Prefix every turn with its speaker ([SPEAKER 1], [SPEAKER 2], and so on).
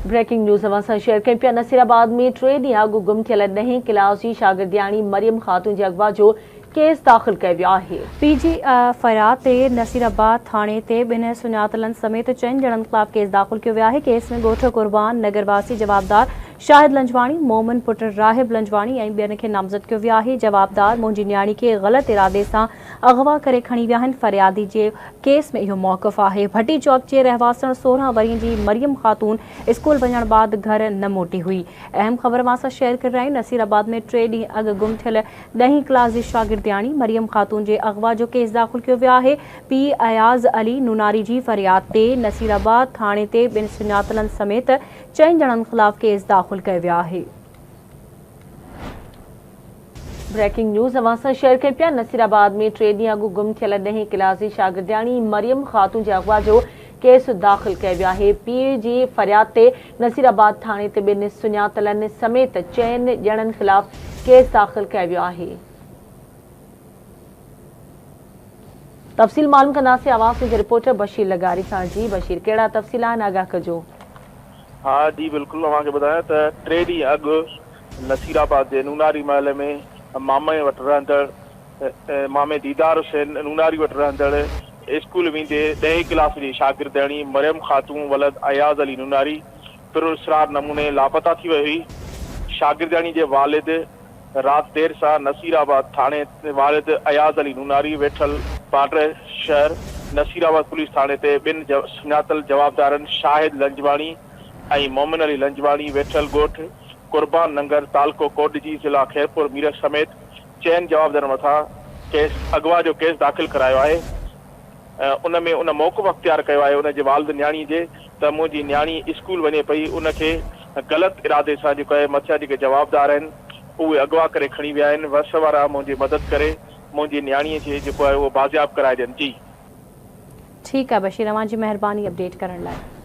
[SPEAKER 1] Breaking news अवां सां share कयूं पिया। नसीराबाद में 3 ॾींहं अॻु गुम थियल 10वीं क्लास जी शागिर्दियाणी मरियम खातून जे अगवा जो केस दाख़िल कयो वियो आहे।
[SPEAKER 2] पीजी फरियाद ते नसीराबाद थाणे ते ॿिनि सुञातलनि समेत 4 ॼणनि ख़िलाफ़ केस दाख़िल कयो वियो आहे। केस में ॻोठ कुर्बान नगरवासी जवाबदार शाहिद लंजवाणी, मोमन पुट राहिब लंजवाणी ऐं ॿियनि खे नामज़द कयो वियो आहे। जवाबदार मुंहिंजी नियाणी खे ग़लति इरादे सां अगवा करे खणी विया आहिनि। फरियादी जे केस में इहो मौक़िफ़ आहे। भट्टी चौक जे रहवासण 16 वरियनि जी मरियम खातून स्कूल वञण बाद घर न मोटी हुई। अहम ख़बर मां सां शेयर करे रहिया आहियूं। नसीराबाद में 3 ॾींहं अॻु गुम थियल 10वीं क्लास जी शागिर्दियाणी मरियम खातून जे अगवा जो केस दाख़िल कयो वियो आहे। पी अयाज़ अली नुनारी जी फरियाद ते नसीराबाद थाणे ते ॿिनि सुञातलनि समेत 4 ॼणनि ख़िलाफ़ केस दाख़िल कयो वियो आहे।
[SPEAKER 1] ब्रेकिंग न्यूज़ अवां सां शेयर कयूं पिया। नसीराबाद में 3 ॾींहं अॻु गुम थियल 10वीं क्लास जी शागिर्दियाणी मरियम खातून जे अगवा जो केस दाख़िल कयो वियो आहे। पीउ जी फरियाद ते नसीराबाद थाणे ते ॿिनि सुञातलनि समेत 4 ॼणनि ख़िलाफ़ केस दाख़िल कयो वियो आहे। तफ़सील मालूम कंदासीं आवाज़ जे रिपोर्टर बशीर लगारी सां। जी बशीर, कहिड़ा तफ़सील आहिनि, आगाह कजो।
[SPEAKER 3] हा जी बिल्कुलु, तव्हांखे ॿुधायां त 3 ॾींहं अॻु नसीराबाद जे नूनारी महल में मामे वटि रहंदड़ मामे दीदार हुसैन नूनारी वटि रहंदड़ स्कूल वेंदे 10वीं क्लास जी शागिर्दाणी मरियम खातून वलद अयाज़ अली नूनारी पुरअसरार नमूने लापता थी वई हुई। शागिर्दाणी जे वालिद राति देरि सां नसीराबाद थाणे वालिद अयाज़ अली नूनारी वेठल पाडर शहर नसीराबाद पुलिस थाणे ते ॿिनि सुञातल जवाबदारनि शाहिद लंजवाणी ऐं मोमिन अली लंजवाणी वेठल ॻोठ कुर्बान नगर तालको कोटजी ज़िला खैरपुर मीरठ समेत 4 जवाबदारनि मथां केस अगवा जो केस दाख़िल करायो आहे। उन में उन मौक़िफ़ अख़्तियार कयो आहे उनजे वालिद नियाणी जे त मुंहिंजी नियाणी स्कूल वञे पई, उनखे ग़लति इरादे सां जेको आहे मथियां जेके जवाबदार आहिनि उहे अगवा करे खणी विया आहिनि। वस वारा मुंहिंजी मदद करे मुंहिंजी नियाणीअ खे जेको आहे उहो बाज़ियाब कराए ॾियनि। जी
[SPEAKER 2] ठीकु आहे बशीर, अव्हां जी महिरबानी अपडेट करण लाइ।